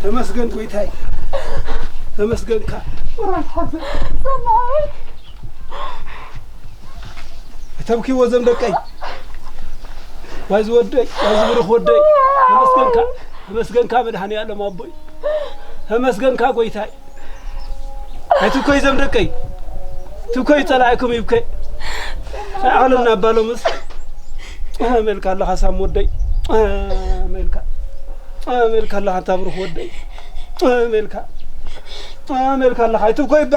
ተመስገን ጎይታይ፣ ተመስገንካ። ሰማይ። ኣይተብክይዎ ዘም ደቀይ። ዋይ ዝወደይ፣ ዋይ ዝብርኽ ወደይ። ተመስገንካ፣ ተመስገንካ መድኃኔ ዓለም ኣቦይ። ተመስገንካ ጎይታይ። ኣይትብኮይ ዘም ደቀይ። ትብኮይ ጸላእኩም ይብከ። ኣይዓለና ኣባሎምስ። ኣመልካ ኣለኻ ሳም ወደይ። ኣመልካ። ኣመልካ ኣለኻ ኣንታ ብሩኽ ወደይ። ኣመልካ። ኣመልካ ኣለኻ ኣይትብኮይ እባ።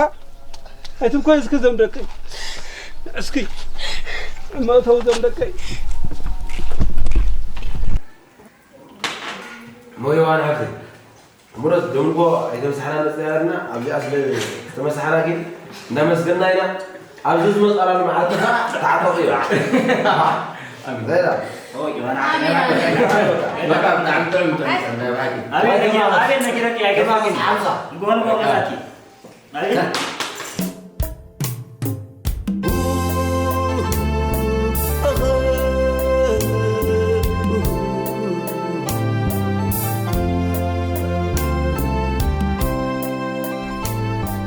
ኣይትብኮይ እስኪ ዘም ደቀይ። እስኪ። መእተው ዘም ደቀይ። ሞዮዋን ሓፍተይ፣ ምረት ደምጎ ኣይተምሳሕና መጽናርና ኣብዚኣ ስለ ዝተመሳሕና ግን እንዳመስገና ኢና። ኣብዚ ዝመጻና መዓልቲ ከዓ ተዓጠቑ እዮም። ሌላ። በጣም ብጣዕሚ ጥዑም ጥዑም ጥዑም ናይ ብሓቂ። ኣቤት ነጊራ፣ ኣቤት ነጊራ፣ ኣይገባም። ሓምሳ። ጎን ጎን መሳኪ። ኣቤት።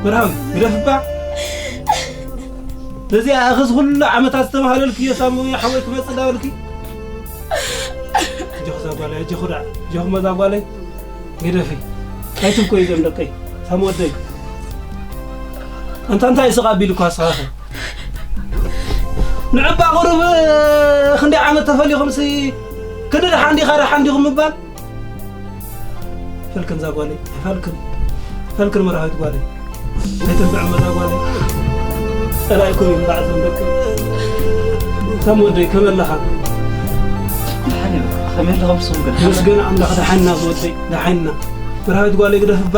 መርሃዊ ግደፍባ። ነዚኣ ኣኸዚ ኩሉ ዓመታት ዝተባህለልክዮ ሳሙ ሓወይ ክመጽእ እንዳበልኪ። ኣጆኺ እዛ ጓለይ፣ ኣጆኺ ደኣ፣ ኣጆኺ መዛ ጓለይ። ግደፊ። ኣይትብኮ ይዘም ደቀይ። ሳም ወደይ። ኣንታ እንታይ ስቕ ኣቢልኳ ኣስኻኸ? ንዕባ ቁሩብ ክንደይ ዓመት ተፈሊኹምሲ ክንዲ ደሓን ዲኻ ደሓን ዲኹም ምባል? ፈልክን እዛ ጓለይ፣ ፈልክን። ፈልክን መርሃዊት ጓለይ። ኣይተንብዕም እዛ ጓለይ። ጸላኢኩም ይንባዕ ዘም ደቀይ። ሳም ወደይ ከመይ ኣለኻ? ደሓን እየ። ከመይ ኣለኹም ንስኹም ግን? መስገን ኣምላኽ ደሓንና ዝወደይ፣ ደሓንና። መርሃዊት ጓለይ ግደፍባ።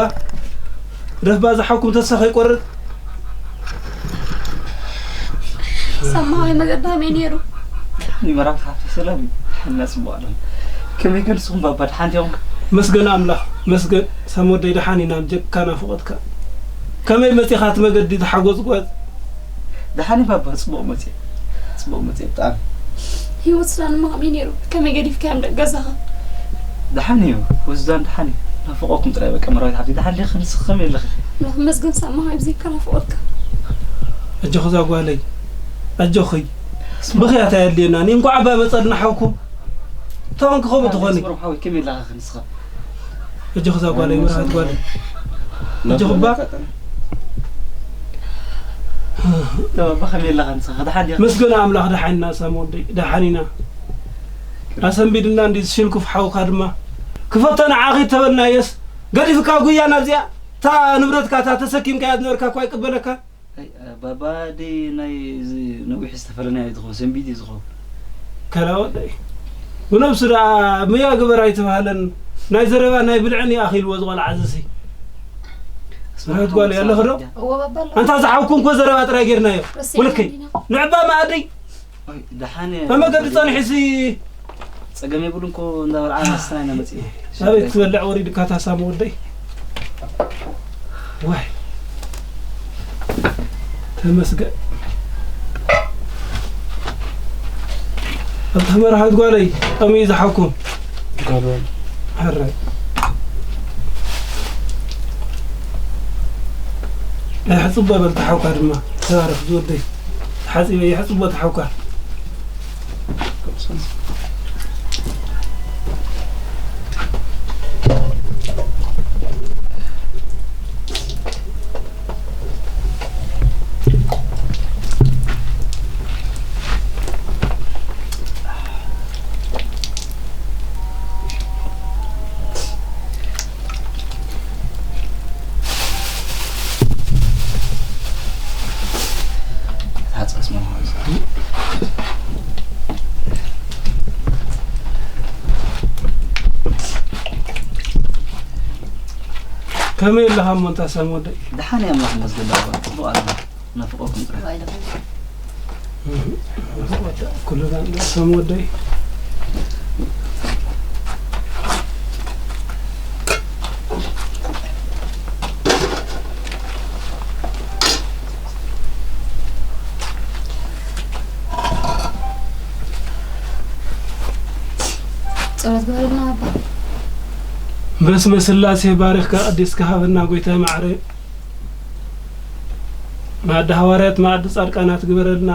ግደፍባ ዝሓኩም ተስፋ ከይቆርጥ። ሰማዊ መገዳ መይ ነይሩ? ደሓን እዩ መርሃዊት ሓፍተይ ሰላም እዩ። ደሓንና ጽቡቕ ኣለና። ከመይ ግን ንስኹም ባባ ደሓን ዲኹም? መስገን ኣምላኽ፣ መስገን ሳም ወደይ ደሓን ኢና ብጀካ ናፍቖትካ። ከመይ መጺኻ እቲ መገዲ ተሓጎጽ ጓዝ? ደሓን እዩ ባባ፣ ጽቡቕ መጽየ። ጽቡቕ መጽየ ብጣዕሚ። ህይወት ሱዳን እሞ ከመይ ነይሩ? ከመይ ገዲፍካዮም ደቂ ገዛኻ? ደሓን እዩ። ህይወት ሱዳን ደሓን እዩ። ናፍቆኩም ጥራይ በቃ መርሃዊት ሓፍቲ። ደሓን ዲኺ? ንስኺ ከመይ ኣለኺ? ኣምላኽ ይመስገን ሳማ፣ ብዘይካ ናፍቆትካ። ኣጆኺ እዛ ጓለይ። ኣጆኺ። ምኽንያት ኣየድልየናን እዩ። እንኳዕ ኣባ መጸልና ሓውኩም። ተኾንኪ ከምኡ ትኾኒ። ስምሩ ሓወይ፣ ከመይ ኣለኻ ንስኻ? ኣጆኺ እዛ ጓለይ፣ መርሃዊት ጓለይ። ኣጆኺ እባ። ተባባ ከመይ ኣለኻ ንስኻ? ደሓን ዲኻ? መስገን ኣምላኽ ደሓን ኢና ሳም ወደይ፣ ደሓን ኢና። ኣሰንቢድና እንዲ ሽልኩፍ ሓውካ ድማ። ክፈቶ ንዓኺ ተበልናየስ፣ ገዲፍካ ጉያ ናብዚኣ፣ እታ ንብረትካ እታ ተሰኪምካያ ዝነበርካ እኳ ኣይቅበለካ። ኣይ፣ ባባ ደይ ናይ እዚ ነዊሕ ዝተፈለናዮ ዝኸውን ሰንቢድ እዩ ዝኸውን። ከላ ወደይ። ብነብሱ ደኣ ምያ ግበር ኣይተባህለን። ናይ ዘረባ ናይ ብልዕን እዩ ኣኺልዎ ዝቖልዓ ዝሲ። ስምረት ጓል ያለኽ ዶ? እወ ባባ ኣሎ። ኣንታ ዝሓውኩም እኮ ዘረባ ጥራይ ጌርናዮ። ረሲዕና ወልከይ። ኢና። ንዕባ ማኣደይ። ኣይ፣ ደሓን እየ። ኣብ መገዲ ጸኒሑ ሲ ጸገም የብሉን እኮ እንዳበልዓ መስና ኢና መጺእ። ኣበይ ትበልዕ ወሪድካ ታሳም ወደይ? ዋይ። ተመስገን። ኣንታ መርሃዊት ጓለይ፣ ከመይ እዩ ዝሓኩም? ጓል። ሕራይ። ኣይ፣ ሕጽቦ በል ተሓውካ ድማ። ተባረኽ ዝወደይ። ተሓጺበ እየ፣ ሕጽቦ ተሓውካ። ከመይ ኣለኻ እሞ እንታ ሳም ወደይ? ደሓን እየ ኣምላኽ ይመስገን ባባ፣ ጽቡቕ ኣለና። ናፍቖኩም ጥራሕ። ኩሉ ዛንዳ ሳም ወደይ። ጸሎት ግበረልና ኣባ። በስመ ስላሴ ባሪኽካ ቀዲስካ ሃበና ጎይታይ ማዕረ። መኣዲ ሃዋርያት መኣዲ ጻድቃናት ግበረልና።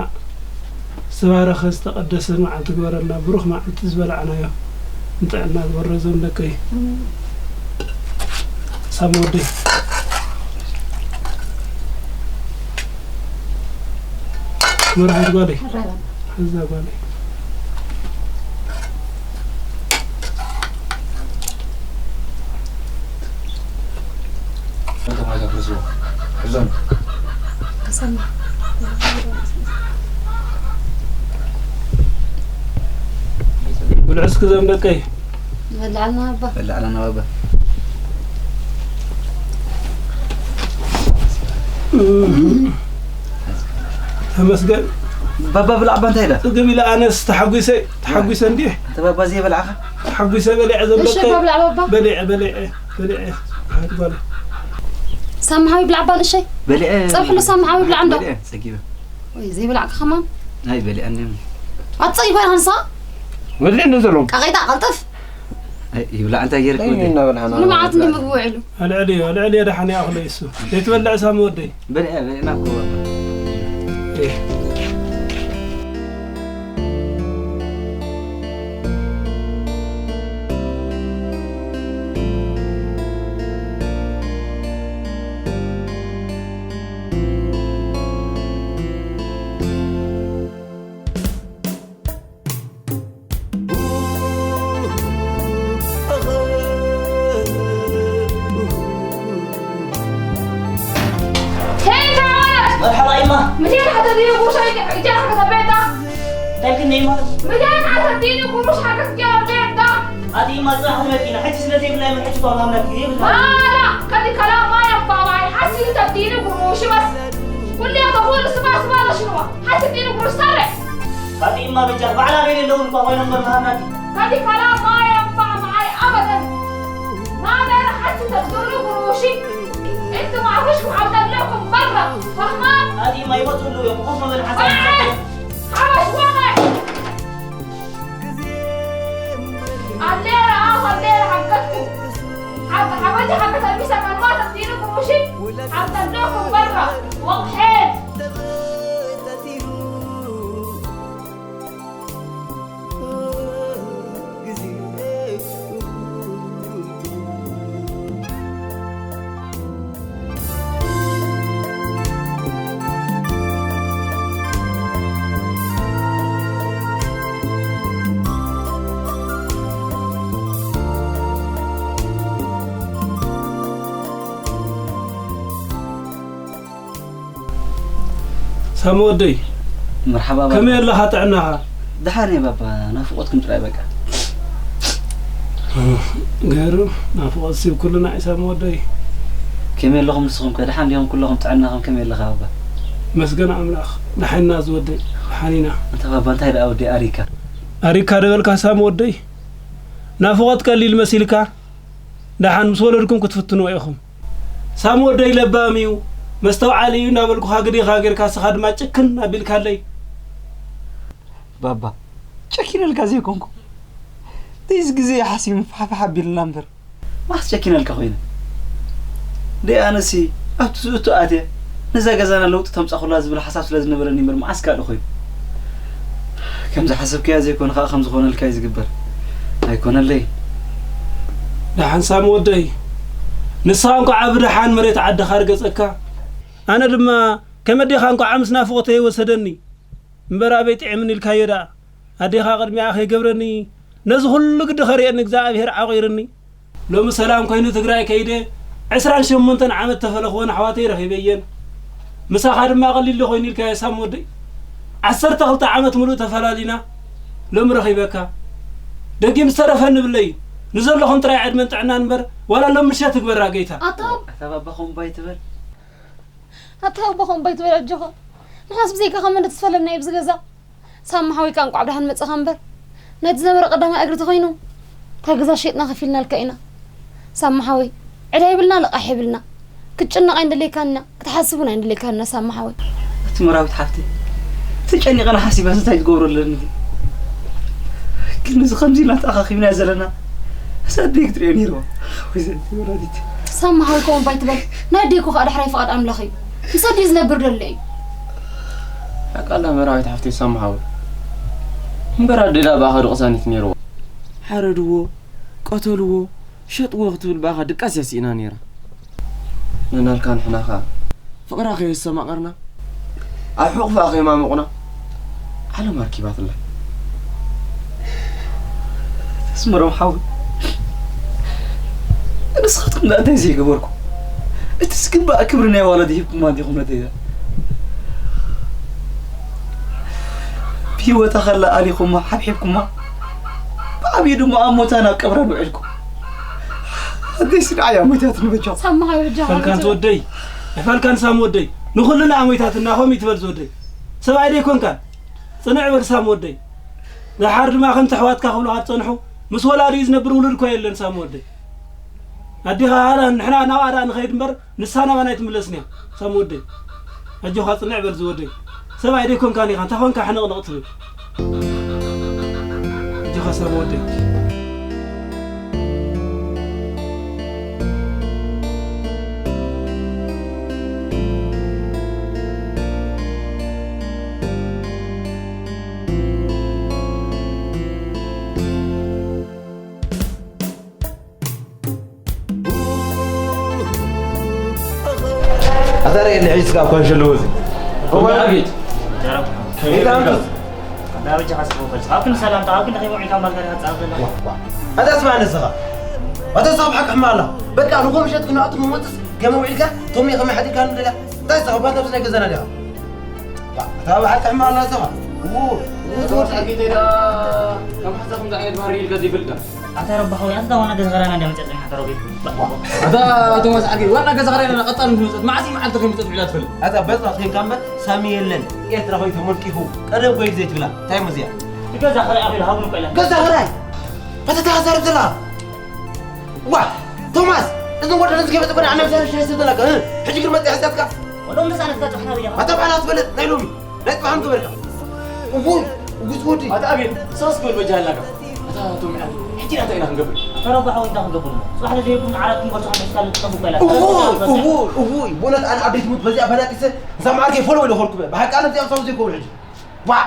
ዝተባረኸ ዝተቐደሰ መዓልቲ ግበረልና። ብሩኽ መዓልቲ ዝበላዕናዮ ንጥዕና ግበሮ ዞም ደቀይ። ሳም ወደይ። መርሓት ጓለይ። ሕዛ ጓለይ። ብልዑ እስኪ ዘም ደቀይ። በላዕና ባባ። በላዕና ባባ። ተመስገን። ባባ ብላዕ ባባ እንታይ ኢላ? ጽግብ ኢለ ኣነስ ተሓጒሰ፣ ተሓጒሰ እንዲህ። ኣንተ ባባ ዘይበላዕኻ? ተሓጒሰ በሊዐ ዘም እሺ፣ ደቀይ። ባብላዕ ባባ። በሊዐ፣ በሊዐ፣ በሊዐ። ሓንቲ ጓል። ሳምሓዊ ብላዕ ባል እሸይ። በሊዐ። ጸብሕሉ ሳምሓዊ ብላዕ እንዶ። በሊዐ፣ ጸጊበ። ወይ ዘይበላዕካ ከማን? ኣይ በሊዐ እንዲም። ኣጸጊባ ሃንሳ? በሊዐ እንዶ ዘለዎም። ቃቂጣ ቀልጥፍ። ኣይ ይብላዕ እንታይ ጌርክ እንታይ ወደይ? እናበላዕና ንመዓት እንዲ ምግቢ ውዕሉ። ኣልዕልዮ፣ ኣልዕልዮ ደሓን ይኣኽሎ እሱ። ዘይትበልዕ ሳሚ ወደይ። በሊዐ፣ በሊዕና እኮ ባባ። እህ። መርሓባ ኢማ። ምንታይ ሓተት ኢሉ ጉሩሽ ሓገዝ ጌርካ ቤታ? እንታይ ኢልክኒ ኢማ? ምንታይ ሓተት ኢሉ ጉሩሽ ሓገዝ ጌርካ ቤታ? ኣቲ ኢማ፣ ጽናሕ ክትመኪና፣ ሕጂ ስለ ዘይብልና ኢማ፣ ሕጂ ኳ ማምናት ይብልና። ኣላ፣ ከዲ ከላማ ያባባይ፣ ሓሲ ተዲኒ ጉሩሽ በስ። ኩሉ ያተኹል ስባ ስባ ለሽንዋ፣ ሓሲ ዲኒ ጉሩሽ ሳረ። ኣቲ ኢማ፣ በጃ፣ ባዕላ ቤት የለውን እኳ ኮይኖም በር ማምናት። ከዲ ከላማ ያባ ማዓይ ኣበደን። ما بين حتى تدخلوا قروشي. انتوا ما عرفتش عبد الله لكم برا، فاهمة؟ هذه ما يبطلوا يوم هم من حسن. حبش وضع. الليلة، آه، الليلة حقتكم. حب-، حبيتي حقت المسا من ما تديني قروشي. عبد الله لكم برا. وضحين. ሳሚ ወደይ፣ መርሓባ ባባ። ከመይ ኣለኻ ጥዕናኻ? ደሓን እየ ባባ፣ ናፍቖትኩም ጥራይ በቃ። ገሩ ናፍቖት ሲብ ኩልና እዩ ሳሚ ወደይ። ከመይ ኣለኹም ንስኹም ከ? ደሓን ዲኹም ኩለኹም? ጥዕናኹም ከመይ ኣለኻ ባባ? መስገን ኣምላኽ፣ ደሓን ኢና ዝወደይ፣ ደሓን ኢና። እንተ ባባ እንታይ ደኣ ወደይ ኣሪካ? ኣሪካ ደበልካ ሳሚ ወደይ? ናፍቖት ቀሊል መሲልካ? ደሓን ምስ ወለድኩም ክትፍትንዎ ኢኹም። ሳሚ ወደይ ለባም እዩ፣ መስተውዓሊ እዩ እናበልኩኻ ግዲኻ ጌርካ፣ ንስኻ ድማ ጭክን ኣቢልካለይ። ባባ፣ ጨኪነልካ ዘይኮንኩ፣ ደይዚ ግዜ ሓሲብ ፋሕፋሕ ኣቢልና እምበር፣ ማስ ጨኪነልካ ኮይነ። ደይ ኣነሲ ኣብቲ ዝእቱ ኣትየ፣ ነዛ ገዛና ለውጢ ተምጻኹላ ዝብል ሓሳብ ስለ ዝነበረኒ እምበር፣ መዓስ ካልእ ኮይኑ። ከም ዝሓሰብካዮ ዘይኮነ ኸኣ ከም ዝኾነልካ እዩ ዝግበር። ኣይኮነለይን። ደሓን ሳሚ ወደይ፣ ንስኻ እንኳዕ ብደሓን መሬት ዓድኻ ርገጸካ። ኣነ ድማ ከም ኣዴኻ እንኳዕ ምስ ናፍቖተይ ወሰደኒ። እምበር ኣበይ ጥዒምኒ ኢልካዮ ደኣ። ኣዴኻ ቅድሚኣ ከይገብረኒ፣ ነዚ ኩሉ ግዲ ከርእየኒ እግዚኣብሄር ዓቑርኒ። ሎሚ ሰላም ኮይኑ ትግራይ ከይደ ዕስራን ሸሞንተን ዓመት ተፈለኽወን ኣሕዋተይ ረኺበየን። ምሳኻ ድማ ቀሊል ዶ ኮይኑ ኢልካዮ ሳሚ ወደይ? ዓሰርተ ክልተ ዓመት ሙሉእ ተፈላሊና፣ ሎሚ ረኺበካ። ደጊም ዝተረፈኒ ብለይ፣ ንዘለኹም ጥራይ ዕድመን ጥዕናን እምበር፣ ዋላ ሎም ምሸት ትግበራ ገይታ። ኣታ ኣታ ባባ ኸም ባይ ትበል። ኣታ ባባ ኸም ባይ ትበል ኣጆኻ። ንኻስ ብዘይካኻ መን ትስፈለና እዩ ኣብዚ ገዛ? ሳሚ ሓወይ፣ ቃንቋ ብደሓን መጻኻ እምበር፣ ናይቲ ዝነበረ ቀዳማይ እግሪ ተኾይኑ፣ እታ ገዛ ሸይጥና ከፊልናልካ ኢና። ሳሚ ሓወይ፣ ዕዳ ይብልና፣ ልቓሕ ይብልና። ክትጭነቕ ኣይንደልየካን ኢና፣ ክትሓስብ እውን ኣይንደልየካን ኢና፣ ሳሚ ሓወይ። እቲ መራዊት ሓፍተይ፣ ተጨኒቐ ሓሲበ እንታይ ትገብሮ ኣለኒ? ግን እዚ ከምዚ ኢልና ተኣኻኺብና ዘለና፣ ሰደይ ክትሪኦ ነይርዋ። ወይ ዘንቲ ወላዲት። ሳማ ሓወይ ከምኡ ባይትበል። ናይ ኣዴ እኮ ከዓ ዳሕራይ ፍቓድ ኣምላኽ እዩ። ምስ ኣዴ ዝነብር ደሎ እዩ። ሓቃላ መራዊት ሓፍተይ ሳማ ሓወይ። እምበር ኣዴ ዳ ብኣኻ ድቕሳኒት ነይርዋ። ሓረድዎ፣ ቀተልዎ፣ ሸጥዎ ክትብል ብኣኻ ድቃስ እያ ስኢና ነይራ። ነናልካ ንሕና ኸኣ ፍቕራ ከየስተማቐርና ኣብ ሕቑፋ ከየማመቑና ዓለም ኣርኪባትላ። ኣስመሮም ሓወይ፣ ንስኻትኩም ደኣ እንታይ ዘይገበርኩም? እቲ ዝግባእ ክብሪ ናይ ዋለዲ ሂብኩማ እንዲኹም ነደይ። ብህይወታ ከላ ኣሊኹማ ሓብሒብኩማ፣ ብዓብዩ ድማ ኣብ ሞታ ናብ ቀብራ ንውዒልኩም። ኣደይ ስድዓያ ሞይታት ንበጃ። ሳማ ሓወይ በጃ ፈልካን ትወደይ ፈልካን ሳም ወደይ ንኹልና ኣሞይታትና ከምኡ ይትበል ዝወደይ ሰብኣይ ደይ ኮንካን ጽንዕ በል ሳም ወደይ ደሓር ድማ ከምቲ ኣሕዋትካ ክብሉኻ ትጸንሑ ምስ ወላዲኡ ዝነብር ውሉድ እኳ የለን ሳም ወደይ ኣዲኻ ኣዳ ንሕና ናብኣ ደኣ ንኸይድ እምበር ንሳ ናባና ኣይትምለስን እያ ሳም ወደይ ኣጆኻ ጽንዕ በል ዝወደይ ሰብኣይ ደይ ኮንካን ኢኻ እንታይ ኾንካ ሕንቕንቕ ትብል ኣጆኻ ሳም ወደይ ኣታ ርኤኒ ሕጂ ስጋብ ኮንሸ ኣለዎ እዚ ኣቤት ኢላ ኣምጥስ ዳበጃ ሓስቦ ፈልስ ኣብ ክንዲ ሰላምታ ኣብ ክንዲ ከይመውዒልካ ማልካ ዲኻ ትጻወት ዘለኻ ኣታ ስማዕ ንስኻ ኣታ ስኻ ብሓቂ ሕማ ኣላ በቃ ንጎ ምሸት ክነኣቱ ንመጥስ ከመ ውዒልካ ቶሚ ከመ ሓዲርካ ንደላ እንታይ ስኻ ባታ ብስናይ ገዛና ዲኻ ኣታ ብሓቂ ሕማ ኣላ ስኻ ካብ ሓሳብ እንታይ ዓይነት ባህሪ ኢልካ ዘይፈልጥ ኣታ ረባሕ ወይ ኣንታ ዋና ገዛ ኸራና እንዳ መጸጽ ሓታ ረቢት ኣታ ቶማስ ዓርኪ ዋና ገዛ ኸራና ቀጣል ምስ መጸት መዓስ መዓልቲ ከይመጸት ውዒላ ትፈልጥ ኣታ በዛ ኸይንካ እምበር ሳሚ የለን ኤርትራ ኾይ ተመልቂፉ ቀደም ጎይ ዘይትብላ እንታይ መዝያ ገዛ ኸራይ ኣኺሉ ሃቡን ቆላ ገዛ ኸራይ ኣታ ተዛረብ ዘላ ዋ ቶማስ እዞም ወደ ነዚ ከይመጸ ኮነ ኣነ ምሳሌ ሸስተ ዘለካ ሕጂ ግን መጽ ሕሳትካ ወዶም ምሳነትካ ጽሕና ቢዳ ኣታ ባላ ትበለጥ ናይ ሎሚ ናይ ጽባሕ ምገበርካ እውይ እውይ ዝወዲ ኣታ ኣቤል ሰስ ክብል በጃ ኣላካ ኣታ ቶም ዓዲ ሕጂ እንታይ ኢና ክንገብር ኣታ ረባሕ ወይ እንታይ ክንገብር እሞ ጽባሕ ለዘይኩም ዓራት ክንጎርሶ ከም ሕስካል ትጠፉ ቆላ እውይ እውይ እውይ ቦነት ኣነ ኣቤት ሙት በዚኣ ፈላጢሰ እዛ መዓርከይ ፎሎ ኢለ ኾልኩ ብሓቂ ኣነ እዚኣ ሰው ዘይኮኑ ሕጂ ዋ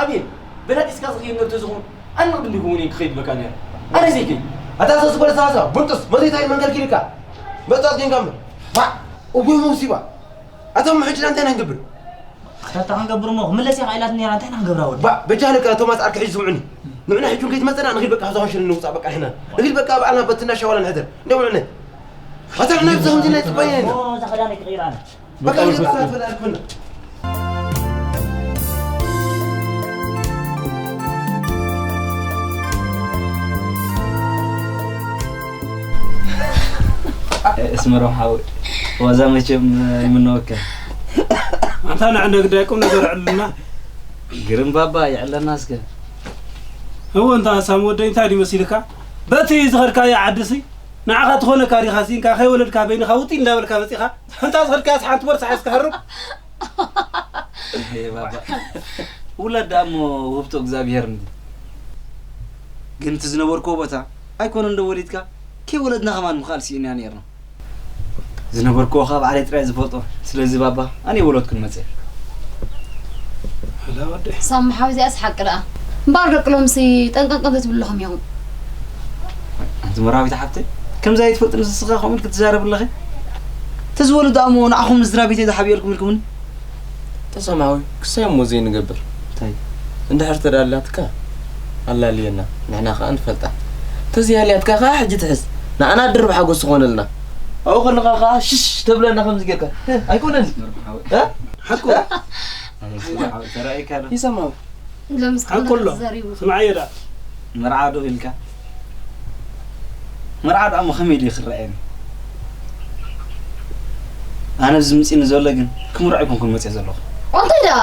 ኣቤል በላጢስካ ዝኽየድ ነብቲ ዝኾኑ ኣነ ቅድሚ ክውን ክኸይድ በቃ ነያ ኣነ ዘይከይ ኣታ ሰስ ጎለ ሳሳ ቡንጥስ መዘይታይ መንገድ ኪልካ መጣት ጌንጋም ዋ እውይ ሙሲባ ኣቶም ሕጂ እንታይ ኢና ክንገብር ኣታ እንታይ ክንገብር እሞ ክምለስ እያ ኢላትኒ ነይራ እንታይ ኢና ክንገብራ ወዲ ባ በጃለካ ቶማስ ዓርኪ ሕጂ ስምዑኒ ንዕና ሕጂ ከይትመፀና ንኺድ በቃ ካብዛ ኸንሽን ንውፃእ በቃ ንሕና ንኺድ በቃ በዓልና በትና ሻዋላ ንሕደር እንደ ምዕነ ኣታ ንሕና ብዛ ከምዚ ናይ ፅባይ ኢና እዛ ኸዳነይ ክቕይራ ኣነ በቃ ንውፃእ ፈላልኩና እስመሮም ሓወይ ዋዛ መቸም ይምነወካ ኣንታ ንዕነ ግዳይ ቁም ነገር ዕልና ግርም ባባ ይዕለና እስከ እወ እንታ ሳም ወደይ እንታይ ድዩ መሲልካ በቲ ዝኸድካዮ ዓድሲ ንዓኻ ትኾነካ ዲኻ ሲንካ ከይወለድካ በይንኻ ውጢ እንዳበልካ መፂኻ እንታ ዝኸድካዮስ ሓንቲ ቦርሳ ሓዝካ ሃርም ባባ ውላድ ደኣ እሞ ውህብቶ እግዚኣብሄር እንዲ ግን እቲ ዝነበርክዎ ቦታ ኣይኮነን ዶ ወሊድካ ከይወለድና ከማን ምኽኣል ስኢንና ነይርና ዝነበርክዎ ካብ ዓደይ ጥራይ ዝፈልጦ ስለዚ ባባ ኣነ የወለድኩን መፀ ኣላ ወደ ሳሚ ሓው እዚኣስ ሓቂ ደኣ እምበኣር ደቂ ሎምሲ ጠንቀንቀን ዘይትብሉ ኣለኹም ኢኹም ኣንቲ መራዊት ሓፍተይ ከምዚ ኣይትፈልጥን ንስኻ ከምኡ ኢልክ ትዛረብ ኣለኺ ተዝወሉ ደኣ እሞ ንዓኹም ንስድራ ቤተይ ዝሓብየልኩም ኢልኩምኒ ተሰማዊ ክሳይ እሞ ዘይንገብር እንታይ እንድሕር ተዳላትካ ኣላልየና ንሕና ከዓ ንፈልጣ ተዘይሃልያትካ ከዓ ሕጂ ትሕዝ ንዓና ድርብ ሓጎስ ዝኾነልና ኣብኡ ከለኻ ከዓ ሽሽ ተብለና ከምዚ ጌርካ ኣይኮነን ሓቁ ተራእይካ ዶ ይሰማው ሓቁ ኣሎ ስምዓዮ ደኣ መርዓ ዶ ኢልካ መርዓ ደኣ እሞ ከመይ ድዩ ክረኣየኒ ኣነ ኣብዚ ምፂኒ ዘሎ ግን ክምርዖ ኣይኮንኩን መፅየ ዘለኹ እንታይ ደኣ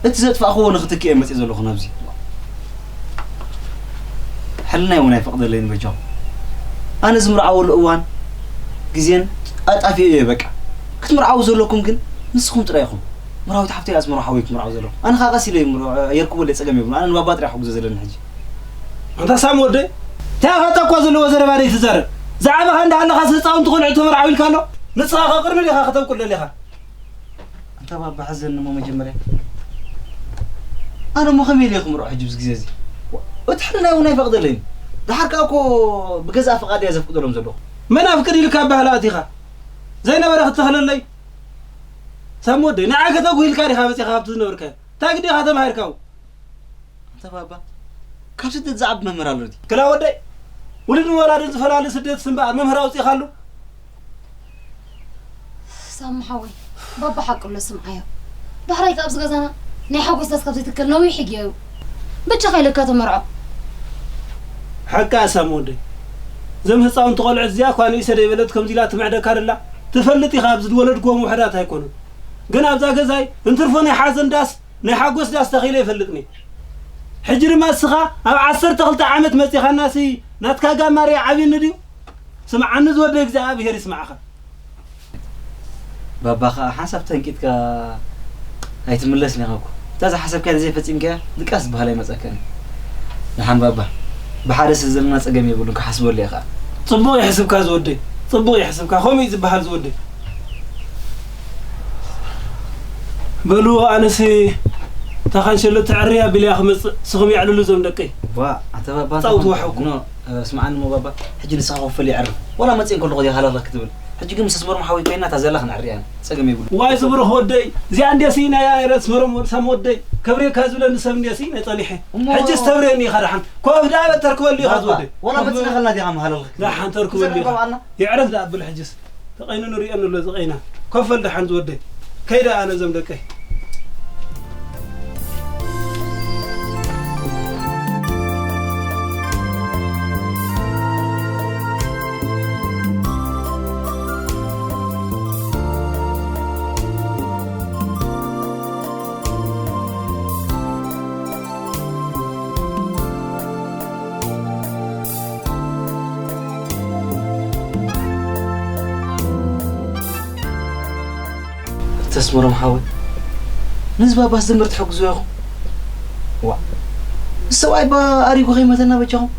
እቲ ዘጥፋእክዎ ንክትክእ እየ መፅየ ዘለኹ ናብዚ ሕልናይ እውን ኣይፈቕደለይን በጃኹም ኣነ ዝምርዓወሉ እዋን ግዜን ኣጣፊኦ እየ በቃ ክትምርዓው ዘለኩም ግን ንስኹም ጥራይ ኢኹም ምራዊት ሓፍተይ ኣስመራ ሓወይ ክምርዓው ዘለኹ ኣነ ከዓ ቀስ ኢለ የርክቦለይ ፀገም የብሉ ኣነ ንባባ ጥራይ ሕጉዘ ዘለኒ ሕጂ ኣንታ ሳም ወደይ እንታይ ኢኻ እታ እኳ ዘለዎ ዘረባ ዘይትዛረብ? ዝዓበኻ እንዳሃለኻስ ህፃውንቲ ቆልዑ ተመርዓው ኢልካ ኣሎ? ንስኻ ከ ቅድሚ ዲኻ ከተብቁል ደሊኻ? ኣንታ ባባ፣ ሓዘኒ እሞ መጀመርያ። ኣነ እሞ ከመይ ኢለ ክምርዖ ሕጂ ብዚ ግዜ እዚ? እቲ ሕልናይ እውን ኣይፈቕደለይን። ደሓር ከኣ እኮ ብገዛእ ፍቓድ እያ ዘፍቅደሎም ዘለኹ። መን ኣፍቅድ ኢልካ ኣባህላ ኣቲኻ? ዘይነበረ ክትተኽለለይ? ሳሚ ወደይ፣ ንዓይ ከተጉህ ኢልካ ዲኻ መጺኻ ካብቲ ዝነበርካዮ? እንታይ ግዲኻ ተማሂርካ ኣብኡ? ኣንታ ባባ፣ ካብ ስደት ዝዓቢ መምህር ኣሎ ድዩ? ክላ ወደይ፣ ውሉድን ወላድን ዝፈላሊ ስደት እምበኣር መምህር ኣውጺእኻሉ? ሳሚ ሓወይ፣ ባባ ሓቂ ኣሎ፣ ስምዓዮ። ዳሕራይ ከኣ ኣብዚ ገዛና ናይ ሓጎስ ዳስ ካብ ዘይትከል ነዊሕ እዩ ገይሩ። ብቻ ከይለካ ተመርዖ። ሓቃ ሳሚ ወደይ። እዞም ህፃውንቲ ቆልዑት እዚኣ እኳ ንእሰ ደይበለት ከምዚ ኢላ ትምዕደካ ደላ ትፈልጥ ኢኻ። ኣብዚ ዝወለድክዎም ውሕዳት ኣይኮኑን። ግን ኣብዛ ገዛይ እንትርፎ ናይ ሓዘን ዳስ ናይ ሓጎስ ዳስ ተኺለ ይፈልጥኒ። ሕጂ ድማ እስኻ ኣብ ዓሰርተ ክልተ ዓመት መፂኻናሲ ናትካ ጋማርያ ዓብዩኒ ድዩ? ስምዓኒ ዝወደ እግዚኣብሔር ይስማዕኻ። ባባ ኸዓ ሓንሳብ ተንቂጥካ ኣይትምለስን ኢኻ እኮ። እታ ዝሓሰብካያ ተዘይፈጺምካያ ድቃስ ዝበሃል ኣይመጸካን እዩ። ደሓን ባባ፣ ብሓደ ስለ ዘለና ጸገም የብሉን፣ ክሓስበሉ እየ ኸዓ። ጽቡቕ የሕስብካ ዝወደይ፣ ጽቡቕ የሕስብካ፣ ከምኡ እዩ ዝበሃል ዝወደይ። በሉ ኣነሲ እታ ካንሸሎ ትዕርይ ኣቢለያ ክመጽእ፣ ስኹም የዕልሉ እዞም ደቀይ። ዋ፣ ኣታ ባባ፣ ጻውቱ እንታይ ወሓውኩም። ኖ፣ እ፣ ስምዓኒ እሞ ባባ፣ ሕጂ ንስኻ ክፈል የዕርፍ። ዋላ መጺእ እንከለኹ ዲኻ ሃለኽለኽ ክትብል። ሕጂ ግን ምስ ኣስመሮም ሓወይ ኮይና እታ ዘላ ክንዕርያ ኢና። ጸገም የብሉ። ዋይ ዝብሩኽ ወደይ፣ እዚኣ እንድያ ስኢናያ ነይረ ኣስመሮም ወድ ሳም ወደይ። ከብሬካ ዝብለኒ ሰብ እንድያ ስኢነ ጸኒሐ። እሞ ሕጂስ ተብሬኒ ኢኻ ደሓን። ኮፍ ደኣ በል ተርክበሉ ኢኻ ባባ፣ ዝወደይ። ዋላ መጺና ከለና ዲኻ መሃለልክ ክትብል? ደሓን ተርክበሉ ኢኻ። ዘረባ ኣና? የዕረፍ ደኣ ብል ሕጂስ። ተቐይኑ ንርእየሉ ኣሎ ዝቐይና። ኮፍ በል ደሓን ዝወደይ። ከይደ ኣነ እዞም ደቀይ። ተስመሮም ሓወይ፣ ነዚ ባባስ ዘመር ትሕግዙ ኢኹም? ዋ፣ እዚ ሰብኣይ ባ ኣሪጉ ከይመተና በጃኹም።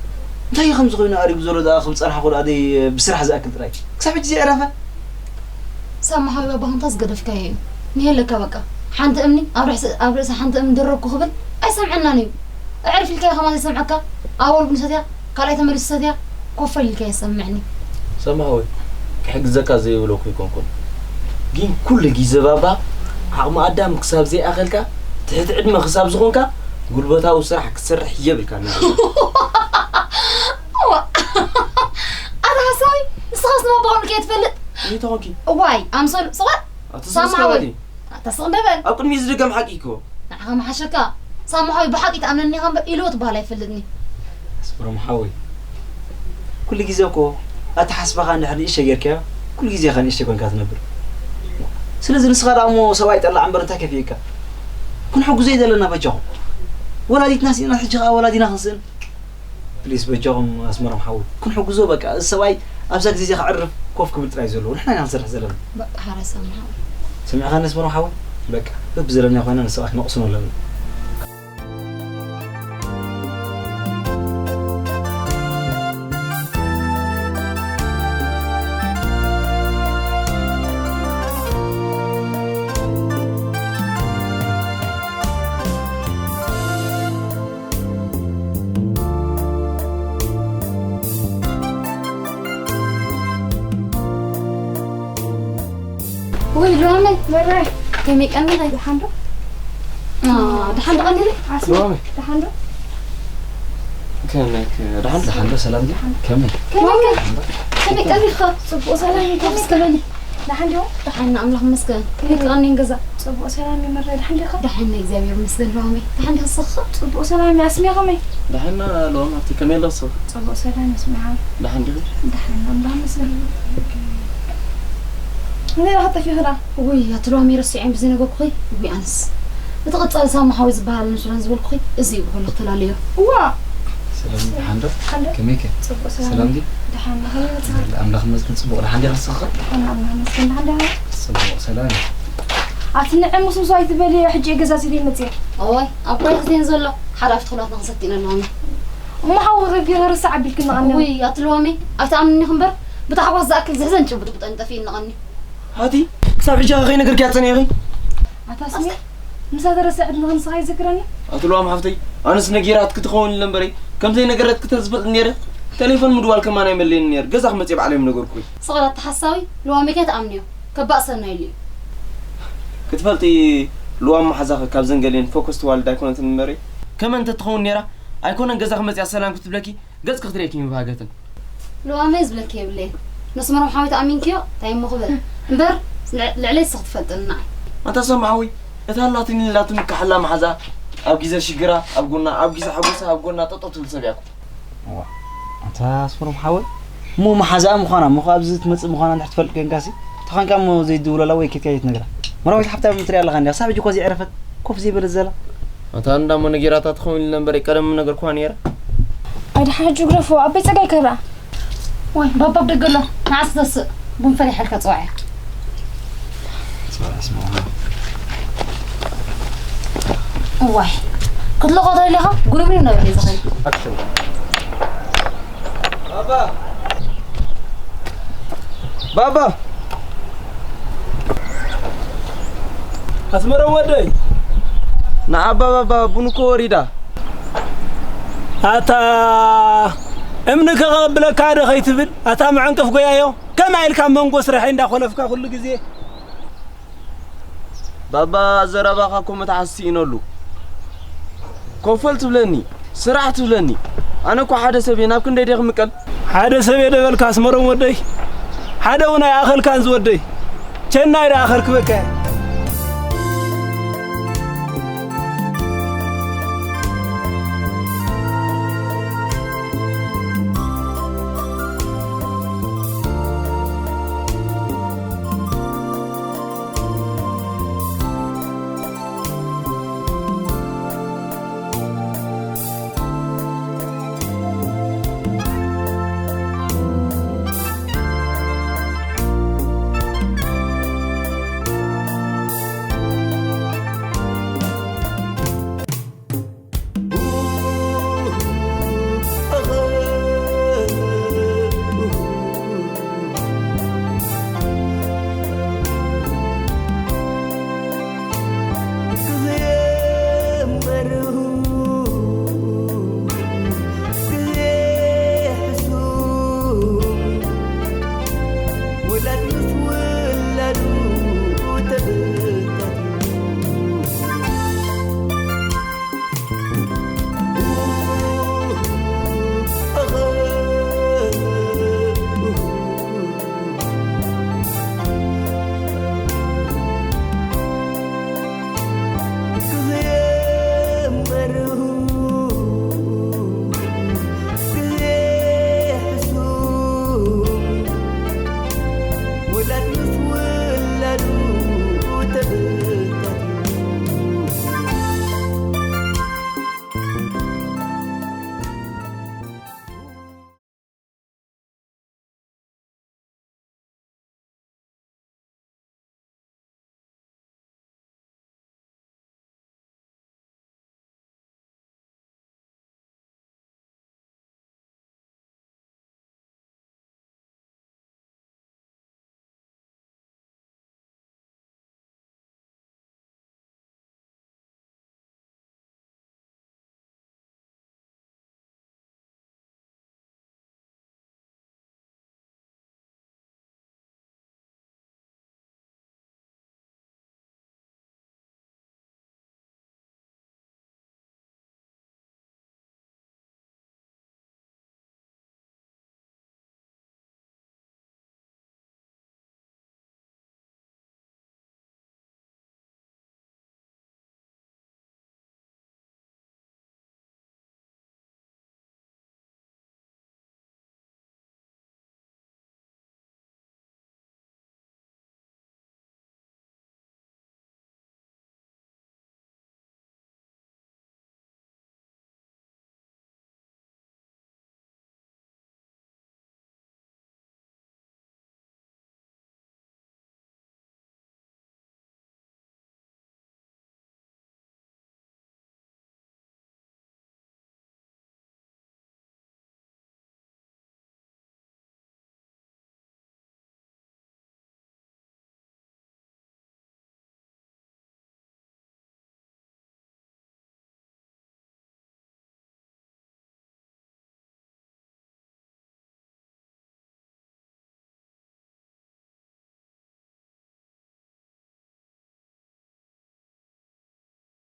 እንታይ እዩ ከምዚ ኮይኑ ኣሪጉ ዘሎ ደኣ፣ ከም ጸርሓ ኮ ደኣ ደይ ብስራሕ ዝኣክል ጥራይ? ክሳብ ሕጂ ዘይዕረፈ? ሳሚ ሓወይ፣ ባባኹም ተዝገደፍካዮ እዩ። ንሄለካ በቃ። ሓንቲ እምኒ ኣብ ርእሲ፣ ኣብ ርእሲ ሓንቲ እምኒ ደረብኩ ክብል ኣይሰምዐናን እዩ። ኣዕርፍ ኢልካዮ ከማን ዘይሰምዐካ። ኣወል ቡን ሰትያ፣ ካልኣይ ተመሊሱ ሰትያ፣ ኮፍ ኢልካ የሰምዕኒ። ሳሚ ሓወይ፣ ክሕግዘካ ዘይብለኩ ኣይኮንኩን። ግን ኩሉ ግዜ ባባ፣ ዓቕሚ ኣዳም ክሳብ ዘይኣኸልካ፣ ትሕቲ ዕድመ ክሳብ ዝኾንካ፣ ጉልበታዊ ስራሕ ክትሰርሕ የብልካን። እዋ፣ ኣታ ሓሳዊ፣ ንስኻስ ንባባ ኮንካ እየ ትፈልጥ? እንታይ ኮንኪ? እዋይ፣ ኣምሰሉ፣ ስቕ በል። ኣቲ ሳሚ ዝምስከራ ሓወይ። ድዩ? ኣታ ስቕ እንደ በል። ኣብ ቅድሚ ዝድገም ሓቂ እኮ። ንዓኻ መሓሸካ። ሳሚ ሓወይ፣ ብሓቂ ትኣምነኒ ኢኻ እምበር ኢልዎ ትበሃል ኣይፈልጥኒ። ኣስመሮም ሓወይ፣ ኩሉ ግዜ እኮ ኣተሓስባኻ እንድሕር ንእሽተይ ጌርካዮ፣ ኩሉ ግዜ ኢኻ ንእሽተይ ኮንካ ትነብር። ስለዚ ንስኻ ደኣ እሞ ሰብኣይ ጠላዕ እምበር እንታይ ከፊእካ? ክንሕግዞ እዩ ዘለና በጃኹም። ወላዲትና ስኢና ሕጂ ኸኣ ወላዲና ክንስእን? ፕሊስ በጃኹም ኣስመሮም ሓወይ፣ ክንሕግዞ በቃ። እዚ ሰብኣይ ኣብዛ ግዜ እዚኣ ከዕርፍ ኮፍ ክብል ጥራይ እዩ ዘለዎ። ንሕና ኢና ክንሰርሕ ዘለና። በቃ ሓራይ ሳሚ ሓወይ። ሰሚዕኻኒ ኣስመሮም ሓወይ? በቃ በብዘለናዮ ኮይና ንሰብኣይ ክነቕስኖ ኣለና። ወይ ሎሚ መራይ ከመይ ቀኒኺ? ደሓን ዶ? አ፣ ደሓን ዶ ቀኒኺ? ዓስቢ፣ ሎሚ። ደሓን ዶ? ከመይ ከ-፣ ደሓን? ደሓን ዶ? ሰላም ድዩ? ከመይ? ከመይ ከ-፣ ከመይ ቀኒኺ? ጽቡቕ ሰላም እዩ። ከመይ እስከ በሊ። ደሓን ዶ? ደሓን፣ ኣምላኽ ይመስገን። ከመይ ቀኒ ገዛ? ጽቡቕ ሰላም እዩ መራይ፣ ደሓን ዲኻ? ደሓን፣ እግዚኣብሔር ይመስገን። ሎሚ ደሓን ዲኻ ንስኻ? ጽቡቕ ሰላም እዩ። ኣስሜ ከመይ? ደሓን ሎሚ ኣብቲ ከመይ ኣለኽስ? ጽቡቕ ሰላም እዩ ኣስሜ ሓወይ። ደሓን ዲኺ? ደሓን፣ ኣምላኽ ይመስገን። እንዴ፣ ራሃት ጠፊኺ ዳ? ውይ፣ ኣቲ ሎሚ ረሲዐ ብዘይነገርኩኺ። ውይ፣ ኣነስ። እቲ ቀጻሊ ሳሚ ሓወይ ዝበሃል ንሱለን ዝበልኩኺ፣ እዚ እዩ ብኸሉ ክተላለዮ። እዋ! ሰላም፣ ደሓን ዶ? ደሓን ዶ? ከመይ ከ? ጽቡቕ ሰላም። ሰላም ድዩ? ደሓን፣ ከመይ መጻኻ? ኣምላኽ ይመስገን፣ ጽቡቕ። ደሓን ዲኻ ንስኻ? ደሓን፣ ኣምላኽ ይመስገን፣ ደሓን ዲኻ? ጽቡቕ፣ ሰላም። ኣቲ ንዕሙስ ምስ ኣይትበሊ፣ ሕጂ እየ ገዛ ሲደይ መጽየ። እዋይ፣ ኣብ ብራይክ ዜን ዘሎ፣ ሓደ ኣብቲ ክላትና ክንሰቲ ኢና ኣለና። እሞ ሓወረ ቢሮ ርሳዕ ኣቢልክኒ ኣነ። ውይ ኣቲ ልዋመይ ኣይትኣምንኒ እምበር ብታሕጓስ ዝኣክል ዝሕዘን ጭብጥብጠን ጠፊእኒ ቀኒ። ሃቲ ክሳብ ሕጂ ከይነገርክያ ጸኒኺ። ኣታ ስሜ ምሳ ተረስዐት ንኽንስኻ ይዝክረኒ። ኣቲ ልዋም ሓፍተይ ኣነስ ነጊራት ክትኸውን ኢለ እምበረይ ከም ዘይነገረትኪ ተዝፈልጥ ነይረ። ቴሌፎን ምድዋል ከማን ኣይመለየኒ ነይር። ገዛ ክመጽእ ባዕለይ ምነገርኩ። ስቕረት ተሓሳዊ ልዋመይ ከይትኣምንዮ ከባእሰና ኢሉ እዩ። ክትፈልጢ ልዋም መሓዛኺ ካብ ዘንገሌን ፎከስ ትዋልድ ኣይኮነትን እምበረይ። ከመን እንተትኸውን ነይራ ኣይኮነን ገዛ ክመጽያ ሰላም ክትብለኪ ገጽ ክትርእየኪ ምባገትን። ልዋመይ ዝብለኪ የብለይን። ነስመሮም ሓወይ ተኣሚንክዮ እንታይ እሞ ክበል እምበር ልዕ- ልዕለይ ስኽ ትፈልጥኒ ንዓይ። ኣታ ሰማዕዊ እታ ኣላትኒ ኢላ ትምካሓላ መሓዛ ኣብ ግዜ ሽግራ ኣብ ጎና ኣብ ግዜ ሓጎሳ ኣብ ጎና ጠጠው ትብል ሰብ እያ እኮ። እዋ ኣታ ኣስመሮም ሓወይ እሞ መሓዛኣ ምዃና እሞ ኣብዚ ትመፅእ ምዃና እንድሕር ትፈልጥ ኮይንካሲ ተኾንካ እሞ ዘይድውለላ ወይ ኬድካ ዘይትነግራ። መራዊት ሓፍታ ምትሪያ ኣለኻ እንዲያ ክሳብ ሕጂ እኳ ዘይዕረፈት ኮፍ ዘይበለት ዘላ። ኣታ እንዳሞ ነጊራታ ትኸውን ኢለ እምበር ቀደም ምነገርኩዋ ነይረ። ኣይ ደሓን ሕጂ ግረፎ ኣበይ ጸጋይ ከራ ወይ ባባ ኣብ ደገ ኣሎ። ንዓስ ተስእ ቡን ፈሊሓልካ ጽዋዕ እያ። እዋይ ክትለቆ ተደሊኻ ጉርብሪ እናበለ እዩ ዝኸይድ። ባባ ኣስመሮም ወደይ ንዓባ ባባ ቡን እኮ ወሪዳ። ኣታ እምኒ ከቐብለካ ዶ ከይትብል ኣታ መዐንቀፍ ጎያዮ ከመይ ኢልካ ኣብ መንጎ ስራሐይ እንዳኾለፍካ ኩሉ ግዜ ባባ ዘረባኻ እኮ መትሓዚ ስኢነሉ ኮፈል ትብለኒ ስራሕ ትብለኒ ኣነ እኮ ሓደ ሰብ እየ ናብ ክንደይ ድየ ክምቀል ሓደ ሰብ እየ ደበልካ ኣስመሮም ወደይ ሓደ እውን ኣይኣኸልካን ዝወደይ ቸናይ ደኣ ከርክበካ እየ